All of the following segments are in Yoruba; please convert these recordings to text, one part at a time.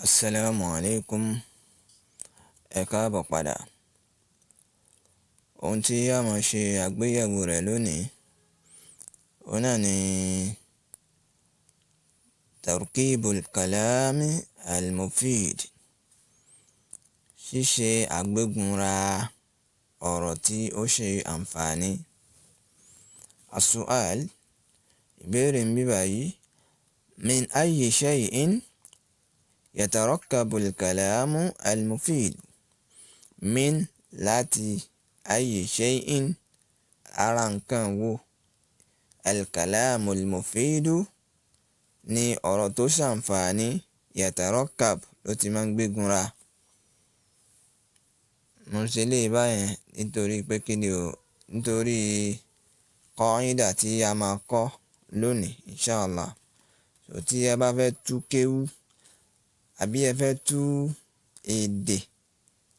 Assalamu alaikum. Ẹ káàbọ̀ padà. Ohun tí a máa ṣe àgbéyẹ̀wò rẹ̀ lónìí, òun náà ni tarkibul kalami al-mufid, ṣíṣe àgbégunra ọ̀rọ̀ tí ó ṣe àǹfààní. As-su'al, ìbéèrè ń bí báyìí, min ayyi shay'in yatarakkabu al-kalamu al-mufid. Min láti, ayyi shay'in ara nǹkan wo, al-kalamu al-mufidu ni ọ̀rọ̀ tó ṣàǹfààní, yatarakkab ló ti máa ń gbégunra. Mo ṣe eléyìí báyẹn nítorí pé kí ni o, nítorí kọ́ídà tí a máa kọ́ lónìí inshallah. So tí ẹ bá fẹ́ tú kéwú àbí ẹ fẹ́ tú èdè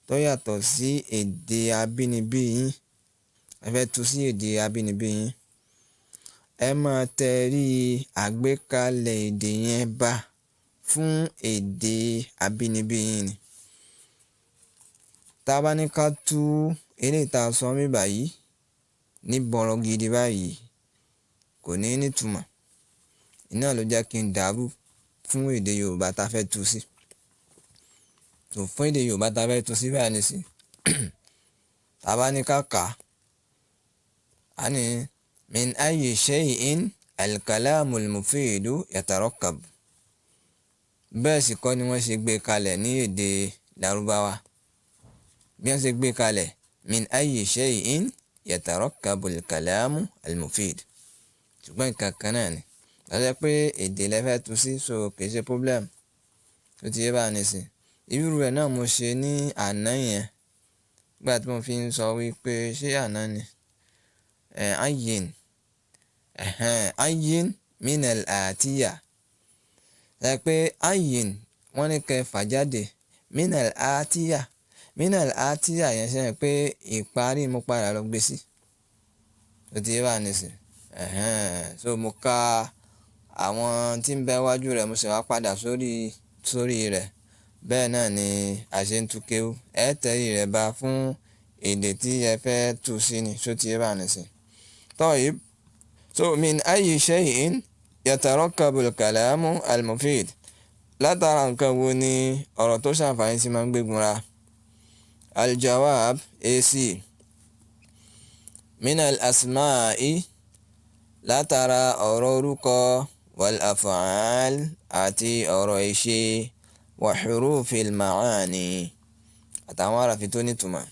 tó yàtọ̀ sí èdè abínibí yín, ẹ fẹ́ tú sí èdè abínibí yín, ẹ máa tẹrí àgbékalẹ̀ èdè yẹn bá fún èdè abínibí yín ni. Tá a bá ní ká tú eléyìí tá a sọ níbí báyìí ní bọ̀rọ̀ gidi báyìí, kò ní nítumọ̀. Iná ló jẹ́ kí n dàrú fún èdè Yorùbá tá a fẹ́ tú sí. So fún èdè Yorùbá tá a fẹ́ tú sí báyìí nísìnyí, tá a bá ní ká kà á, á ní min ayyi shay'in al-kalamu al-mufidu yatarakkab. Bẹ́ẹ̀ sì kọ́ ni wọ́n ṣe gbé kalẹ̀ ní èdè Lárúbáwá. Bí wọ́n ṣe gbé kalẹ̀, min ayyi shay'in yatarakkabu al-kalamu al-mufid. Ṣùgbọ́n nǹkan kan náà ni. Ó jẹ́ pé èdè lẹ fẹ́ tú sí, so kì í ṣe problem. Ó ti yé báyìí nísìnyí. Irú rẹ̀ náà mo ṣe ní àná yẹn. Nígbà tí mo fi ń sọ wípé ṣé àná ni? Ayyin. Ayyin min al-atiya. Ẹ pé ayyin wọ́n ní kẹ́ fà jáde min al-atiya. Min al-atiya yẹn ṣe é pé ìparí mo padà lọ gbé sí. Ó ti yé báyìí nísìnyí. So mo ka àwọn tí ń bẹ wájú rẹ̀, mo sì wá padà sórí, sórí rẹ̀. Bẹ́ẹ̀ náà ni a ṣe ń tú kéwú. Ẹ tẹrí rẹ̀ bá fún èdè tí ẹ fẹ́ tú sí ni. Ṣó ti yé báyìí nísìnyí? Tayyib. So min ayyi shay'in yatarakkabu al-kalamu al-mufid. Látara nǹkan wo ni ọ̀rọ̀ tó ṣàǹfààní tí máa ń gbégunra? Al-jawab AC. Min al-asma'i, látara ọ̀rọ̀ orúkọ, wal af'al àti ọ̀rọ̀ ìṣe, wa hurufil ma'ani àtàwọn àràfí tó nítumọ̀.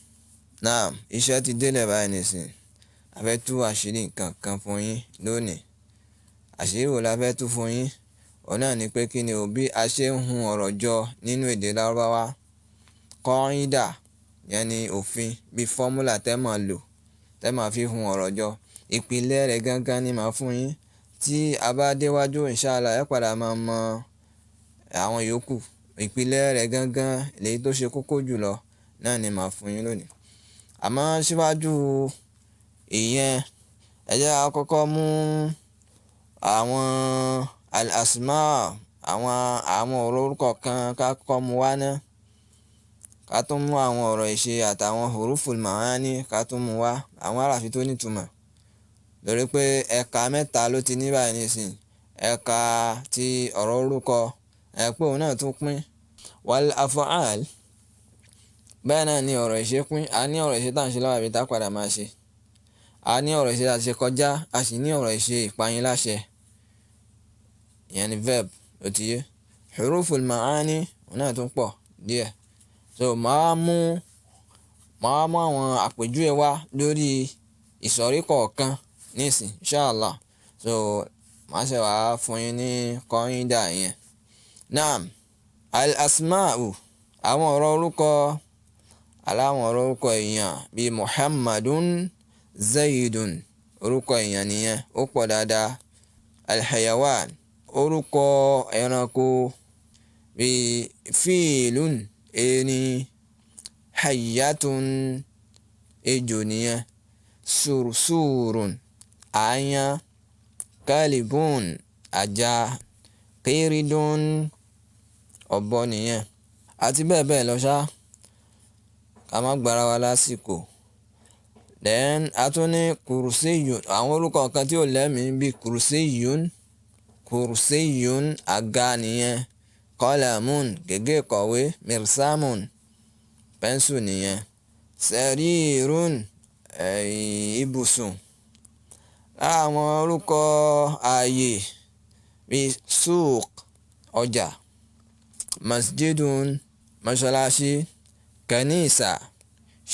Naam, iṣẹ́ ti délẹ̀ báyìí nísìnyí. A fẹ́ tú àṣírí nǹkan kan fún yín lónìí. Àṣírí wo la fẹ́ tú fún yín? Òun náà ni pé kí ni o, bí a ṣe ń hun ọ̀rọ̀ jọ nínú èdè Lárúbáwá. Kọ́ídà yẹn ni òfin bí fọ́múlà tẹ́ máa lò, tẹ́ máa fi hun ọ̀rọ̀ jọ. Ìpìlẹ̀ rẹ̀ gangan ni màá fún yín. Tí a bá déwájú inshallah, ẹ padà máa mọ àwọn yòókù. Ìpìlẹ̀ rẹ̀ gangan lèyí tó ṣe kókó jùlọ náà ni màá fún yín lónìí. Àmọ́ síwájú ìyẹn, ẹ jẹ́ ká kọ́kọ́ mú àwọn al-asma, àwọn, àwọn ọ̀rọ̀ orúkọ kan ká kọ́kọ́ mú wá ná. Ká tún mú àwọn ọ̀rọ̀ ìṣe àtàwọn huruful ma'ani ká tún mú wá, àwọn àràfí tó nítumọ̀. Torí pé ẹ̀ka mẹ́ta ló ti ní báyìí nísìnyí. Ẹ̀ka ti ọ̀rọ̀ orúkọ, ẹ pé òun náà tún pín. Wal af'al, bẹ́ẹ̀ náà ni ọ̀rọ̀ ìṣe pín. A ní ọ̀rọ̀ ìṣe tá ń ṣe lọ́wọ́ àbí tá padà máa ṣe. A ní ọ̀rọ̀ ìṣe tá ṣe kọjá, a sì ní ọ̀rọ̀ ìṣe ìpayín láṣẹ. Ìyẹn ni verb, ó ti yé. Huruful ma'ani, òun náà tún pọ̀ díẹ̀. So màá mú, màá mú àwọn àpèjúwe wá lórí ìsọ̀rí kọ̀ọ̀kan nísìnyí inshallah. So màá ṣe wá fún yín ní kọ́ídà yẹn. Naam, al-asma'u, àwọn ọ̀rọ̀ orúkọ, aláwọn ọ̀rọ̀ orúkọ èèyàn bíi Muhammadun, Zaidun, orúkọ èèyàn nìyẹn, ó pọ̀ dáadáa. Al-hayawan, orúkọ ẹranko bíi fíìlùn, erin, hayyatun, ejò nìyẹn, sursurun, aáyán, kalibun, ajá, qiridun, Ọ̀bọ nìyẹn. Àti bẹ́ẹ̀ bẹ́ẹ̀ lọ ṣá. Ká má gbára wa lásìkò. Then a tún ní kùrùsíyùn, àwọn orúkọ kan tí ò lẹ́mìí bíi kùrùsíyùn, kùrùsíyùn àga nìyẹn, kọ́lámùn gègé ìkọ̀wé, mìrsámùn pẹ́ńsù nìyẹn, sẹ̀rírùn ibùsùn. Lára àwọn orúkọ ààyè bíi suuq ọjà, masjidun mọ́ṣáláṣí, kanisa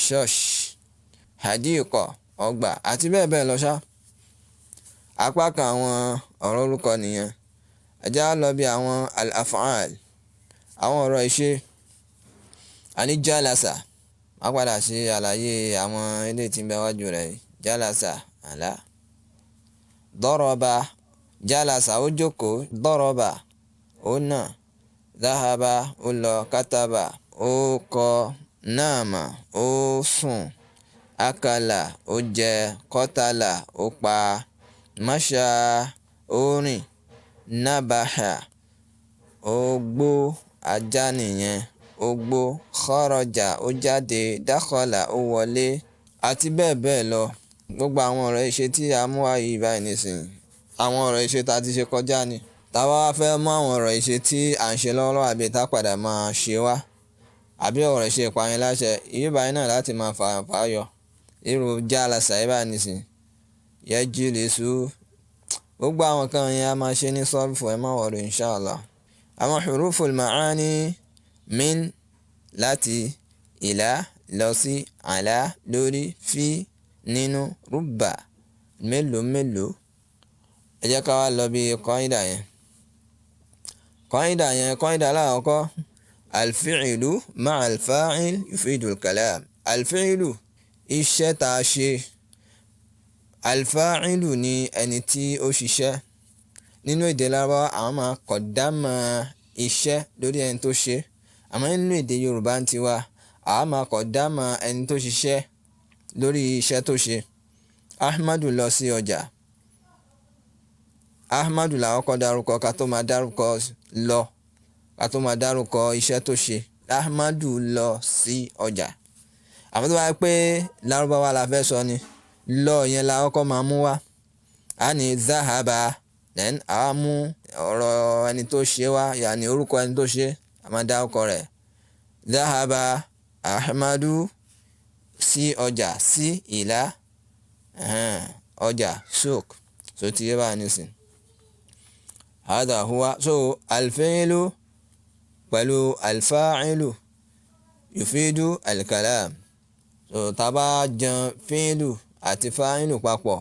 ṣọ́ọ̀ṣì, hadíkọ̀ ọgbà àti bẹ́ẹ̀ bẹ́ẹ̀ lọ ṣá. Apá kan àwọn ọ̀rọ̀ orúkọ nìyẹn. Ẹ jẹ́ á lọ bí àwọn al-af'al, àwọn ọ̀rọ̀ ìṣe. A ní jálásà, má padà ṣe àlàyé àwọn eléyìí tí ń bẹ wájú rẹ̀ yìí. Jálásà àlá. Dọ́rọ̀ba, jálásà ó jókòó, dọ́rọ̀ba ó nà, dáhàbà ó lọ, kátàbà ó kọ, náàmà ó sùn, akala ó jẹ, kọ́tàlà ó pa, máṣá ó rìn, nábàhà ó gbó, ajá nìyẹn, ó gbó, kharaja ó jáde, dákọlà ó wọlé àti bẹ́ẹ̀ bẹ́ẹ̀ lọ. Gbogbo àwọn ọ̀rọ̀ ìṣe tí a mú wá yìí báyìí nísìnyí, àwọn ọ̀rọ̀ ìṣe tá a ti ṣe kọjá ni. Tá bá wá fẹ́ mú àwọn ọ̀rọ̀ ìṣe tí à ń ṣe lọ́wọ́lọ́wọ́ àbí tá padà máa ṣe wá, àbí ọ̀rọ̀ ìṣe ìpaniláṣẹ, ibi báyìí náà láti máa fà fàyọ. Irú jálásà yìí báyìí nísìnyí, yajlisu. Gbogbo àwọn kan yẹn a máa ṣe ní sọ́ọ̀fù, ẹ má wọ̀rọ̀ inshallah. Àwọn huruful ma'ani min láti, ìlà lọ sí, àlá lórí, fi nínú, rúbà mélòó mélòó. Ẹ jẹ́ ká wá lọ bí kọ́ídà yẹn. Kọ́ídà yẹn, kọ́ídà alákọ̀ọ́kọ́, alfi'lu ma'a alfa'il yufidu al-kalam. Alfi'lu iṣẹ́ tá a ṣe. Alfa'ilu ni ẹni tí ó ṣiṣẹ́. Nínú èdè Lárúbáwá, àwọn máa kọ̀dámọ̀ iṣẹ́ lórí ẹni tó ṣe. Àmọ́ nínú èdè Yorùbá ń tiwa, àwa máa kọ̀dámọ̀ ẹni tó ṣiṣẹ́ lórí iṣẹ́ tó ṣe. Ahmadu lọ sí ọjà. Ahmadu là kọ́kọ́ dárúkọ ká tó máa dárúkọ lọ, ká tó máa dárúkọ iṣẹ́ tó ṣe. Ahmadu lọ sí ọjà. Àmọ́ tó bá jẹ́ pé Lárúbáwá la fẹ́ sọ ni, lọ yẹn la kọ́kọ́ máa mú wá. A ní zahaba, then àwa mú ọ̀rọ̀ ẹni tó ṣe wá, yàní orúkọ ẹni tó ṣe, a máa dárúkọ rẹ̀. Zahaba Ahmadu sí ọjà, sí ìlà, ọjà, souk. So ti yé báyìí nísìnyí. Hada huwa. So alfi'lu pẹ̀lú alfa'ilu yufidu alkalam. So tá bá jan fi'lu àti fa'ilu papọ̀,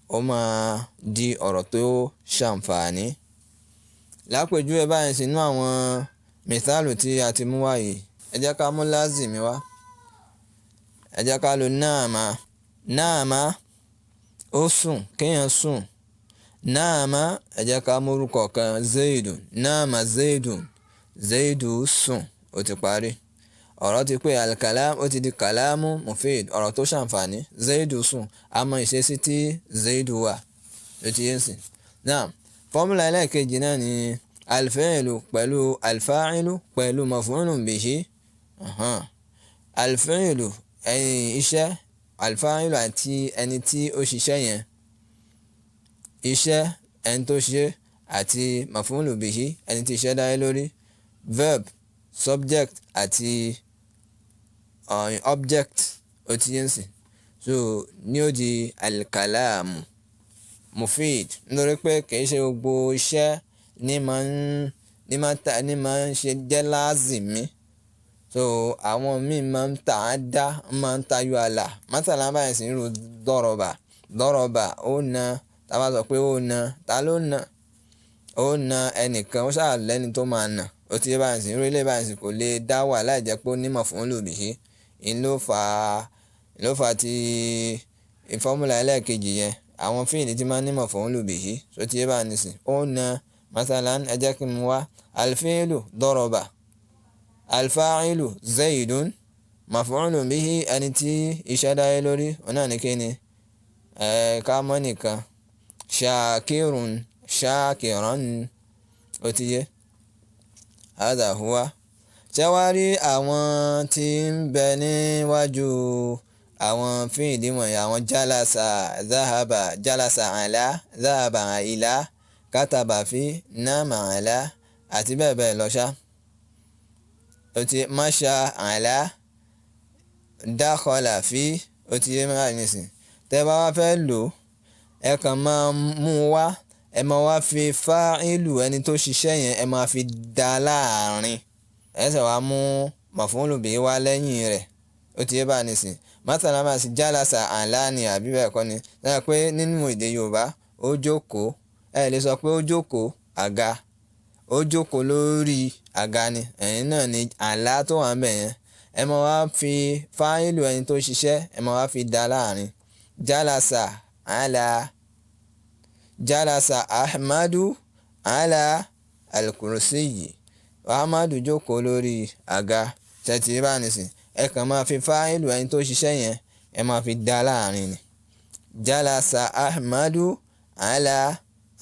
ó máa di ọ̀rọ̀ tó ṣàǹfààní. Lápèjúwe báyìí sínú àwọn mìsálù tí a ti mú wá yìí, ẹ jẹ́ ká mú lázìmí wá. Ẹ jẹ́ ká lo náàmà. Náàmà ó sùn, kéèyàn sùn. Náàmà, ẹ jẹ́ ká mú orúkọ kan, Zaidun. Náàmà Zaidun. Zaidu sùn, ó ti parí. Ọ̀rọ̀ ti pé alkalam, ó ti di kàlámù mufid, ọ̀rọ̀ tó ṣàǹfààní. Zaidu sùn, a mọ ìṣesí tí Zaidu wà. Ó ti yé ń sìn. Náà, fọ́múlà ẹlẹ́ẹ̀kejì náà ni alfi'lu pẹ̀lú alfa'ilu pẹ̀lú maf'ulun bihi. Alfi'lu ẹ̀yìn iṣẹ́, alfa'ilu àti ẹni tí ó ṣiṣẹ́ yẹn. Iṣẹ́ ẹni tó ṣe àti maf'ulun bihi ẹni tí iṣẹ́ dá lé lórí. Verb, subject àti object, ó ti yé ń sìn. So ní ó di alkalamu mufid, nítorí pé kì í ṣe gbogbo iṣẹ́ ní máa ń, ní máa ta, ní máa ń ṣe jẹ́ lázìmí. So àwọn míì máa ń tà á dá, máa ń tayọ àlà. Mátàlá báyìí sì ń ro dọ́rọ̀bà. Dọ́rọ̀bà ó na, tá bá sọ pé ó na, ta ló na? Ó na ẹnìkan, ó ṣáà lẹ́ni tó máa na. Ó ti yé báyìí sì ń ro ilé báyìí sì kò lè dá wà láì jẹ́ pé ó ní maf'ulun bihi. Ń ló fà tí fọ́múlà ẹlẹ́ẹ̀kejì yẹn, àwọn fíìlì tí máa ń ní maf'ulun bihi. So ti yé báyìí nísìnyí. Ó na, mátàlá ẹ jẹ́ kí n mú wá. Alfi'lu dọ́rọ̀bà. Alfa'ilu Zaidun. Maf'ulun bihi ẹni tí iṣẹ́ dá lé lórí, òun náà ní kí ni? Ká mọ̀ nìkan. Shakirun, shakiran. Ó ti yé. Hadha huwa. Ṣé wá rí àwọn tí ń bẹ níwájú àwọn fíìlì wọ̀nyí, àwọn jálásà, záhàbà, jálásà àlá, záhàbà ìlà, kátàbà fi, náàmà àlá àti bẹ́ẹ̀ bẹ́ẹ̀ lọ ṣá. Ó ti máṣá àlá, dákọlà fi, ó ti yé mẹ́rin nísìn. Tẹ́ bá wá fẹ́ lò, ẹ kàn máa mú wá, ẹ máa wá fi fáìlù ẹni tó ṣiṣẹ́ yẹn, ẹ máa fi dá láàrin. Ẹ ṣẹ̀ wá mú maf'ulu bihi wá lẹ́yìn rẹ̀. Ó ti yé bá nísìn. Mátàlá máa sì jálásà àlá ni àbí bẹ́ẹ̀ kọ́ ni. Ṣé pé nínú èdè Yorùbá, ó jókòó. Ẹ lè sọ pé ó jókòó àga. Ó jókòó lórí àga ni. Ẹ̀yin náà ni àlá tó wà níbẹ̀ yẹn. Ẹ máa wá fi fáìlù ẹni tó ṣiṣẹ́, ẹ máa wá fi dá láàrin. Jálásà àlá, jálásà Ahmadu àlá al-kursiyyi. Ahmadu jókòó lórí àga. Ṣé ti rí bá nísìn? Ẹ kàn máa fi fáìlù ẹni tó ṣiṣẹ́ yẹn, ẹ máa fi dá láàrin ni. Jálásà Ahmadu àlá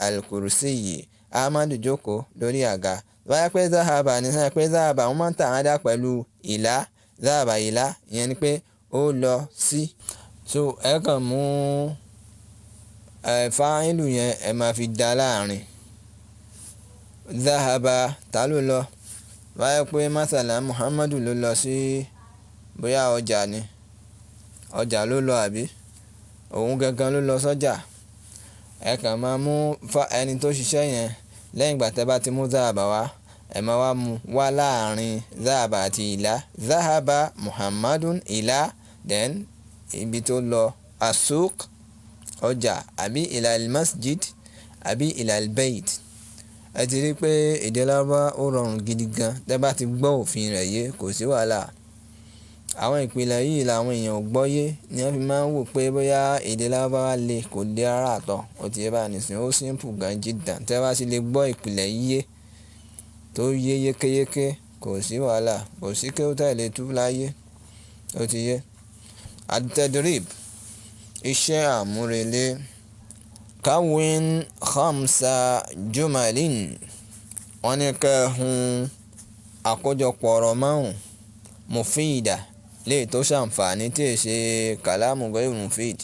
al-kursiyyi. Ahmadu jókòó lórí àga. Báyá pé záhàbà ni, sọ pé záhàbà wọ́n máa ń tàn án dá pẹ̀lú ìlà. Záhàbà ìlà, ìyẹn ni pé ó lọ sí. So ẹ kàn mú fáìlù yẹn, ẹ máa fi dá láàrin. Záhàbà ta ló lọ? Báyá pé másàlá Muhammadu ló lọ sí bóyá ọjà ni. Ọjà ló lọ àbí? Òun gangan ló lọ sọ́jà. Ẹ kàn máa mú ẹni tó ṣiṣẹ́ yẹn lẹ́yìn ìgbà tí ẹ bá ti mú záhàbà wá, ẹ máa wá mú wá láàrin záhàbà àti ìlà. Záhàbà Muhammadun ìlà, then ibi tó lọ asuk ọjà àbí ìlà al-masjid àbí ìlà al-bayt. Ẹ ti rí pé èdè Lárúbáwá ó rọrùn gidi gan. Tẹ́ bá ti gbọ́ òfin rẹ̀ yé, kò sí wàhálà. Àwọn ìpìlẹ̀ yìí làwọn èèyàn ò gbọ́ yé ni wọ́n fi máa ń wò pé bóyá èdè Lárúbáwá le kò le rárá àtọ̀. Ó ti yé bá nísìn, ó simple gan jiddan. Tẹ́ bá sì lè gbọ́ ìpìlẹ̀ yìí yé tó yé yékéyéké, kò sí wàhálà, kò sí kéwú tẹ́ lè tú láyé. Ó ti yé. At-tadrib, iṣẹ́ àmúrelé. Kawin khamsa jumalin. Wọ́n ní kẹ́ hun àkójọpọ̀ ọ̀rọ̀ márùn-ún mufida lè tó ṣàǹfààní tí ì ṣe kàlámù ghayr mufid.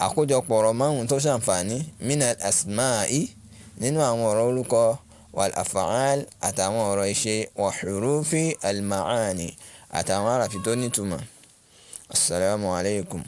Àkójọpọ̀ ọ̀rọ̀ márùn-ún tó ṣàǹfààní minal asma'i nínú àwọn ọ̀rọ̀ orúkọ wal af'al àtàwọn ọ̀rọ̀ ìṣe wa hurufi al ma'ani àtàwọn àràfí tó nítumọ̀. Assalamu alaikum.